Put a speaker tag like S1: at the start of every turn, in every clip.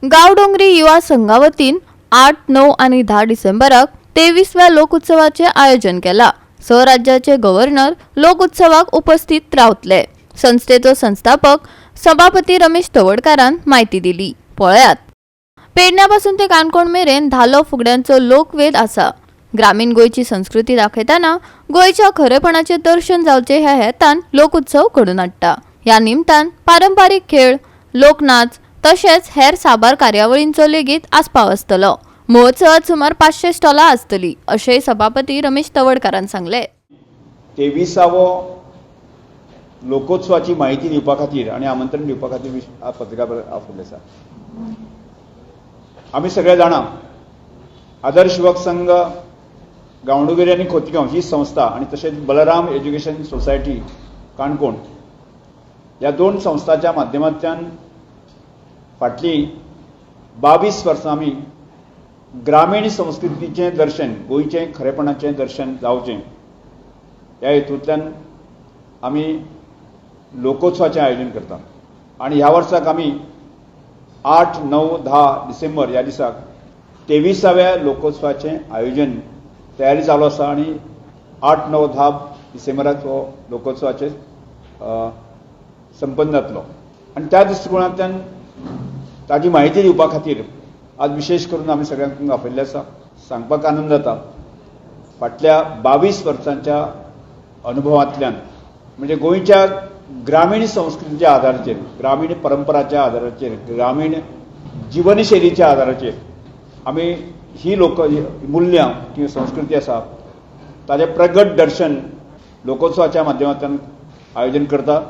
S1: गांवडोंगरी युवा संघा वतीन 8, 9 आनी 10 डिसेंबराक 23व्या लोकोत्सवाचें आयोजन केलां. स राज्याचे गव्हर्नर लोकोत्सवाक उपस्थित रावतले. संस्थेचो संस्थापक सभापती रमेश तवडकारान म्हायती दिली. पळयात. पेडण्यापासून ते काणकोण मेरेन धालो फुगड्यांचो लोकवेद आसा. ग्रामीण गोंयची संस्कृती दाखयतना गोंयच्या खरेपणाचें दर्शन जावचें ह्या हेतान लोकोत्सव घडोवन हाडटा. ह्या निमतान पारंपारीक खेळ, लोकनाच तशेंच हेर साबार कार्यावळींचो लेगीत आस्पाव आसतलो. महोत्सवात सुमार 500 स्टॉलां आसतलीं, अशेंय सभापती रमेश तवडकारान सांगलें.
S2: 23वो लोकोत्सवाची माहिती दिवपा खातीर आनी आमंत्रण दिवपा खातीर पत्रिका आपयल्ली आसा. आमी सगळे जाणा, आदर्श युवक संघ गांवडोंगरी आनी खोतीगांव ही संस्था आनी तशेंच बलराम एज्युकेशन सोसायटी काणकोण ह्या दोन संस्थांच्या माध्यमांतल्यान फाटलीं 22 वर्सां आमी ग्रामीण संस्कृतीचें दर्शन, गोंयचें खरेपणाचें दर्शन जावचें ह्या हेतूंतल्यान आमी लोकोत्सवाचें आयोजन करतात. आनी ह्या वर्साक आमी 8, 9, 10 डिसेंबर ह्या दिसाक 23व्या लोकोत्सवाचें आयोजन तयारी चालू आसा आनी 8, 9, 10 डिसेंबराक हो लोकोत्सवाचें संपन्न जातलो. आनी त्या दृश्टिकोणांतल्यान ताजी म्हायती दिवपा खातीर आज विशेश करून आमी सगळ्यांक आपयल्लें आसा. सांगपाक आनंद जाता, फाटल्या 22 वर्सांच्या अनुभवांतल्यान, म्हणजे गोंयच्या ग्रामीण संस्कृतीच्या आधाराचेर, ग्रामीण परंपराच्या आधाराचेर, ग्रामीण जिवनशैलीच्या आधाराचेर आमी ही लोक मुल्यां किंवा संस्कृती आसा ताजें प्रगट दर्शन लोकोत्सवाच्या माध्यमांतल्यान आयोजन करता.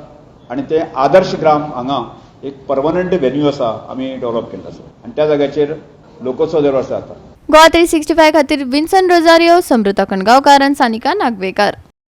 S2: आनी तें आदर्श ग्राम हांगा एक परमनंट व्हेन्यू आसा, आमी डेव्हलप केल्लो आसा आनी त्या जाग्याचेर लोकोत्सव दर वर्सा जाता.
S1: गोवा 365 खातीर विन्सन रोजारियो, समृता कणगांवकार आनी सानिका नागवेकार.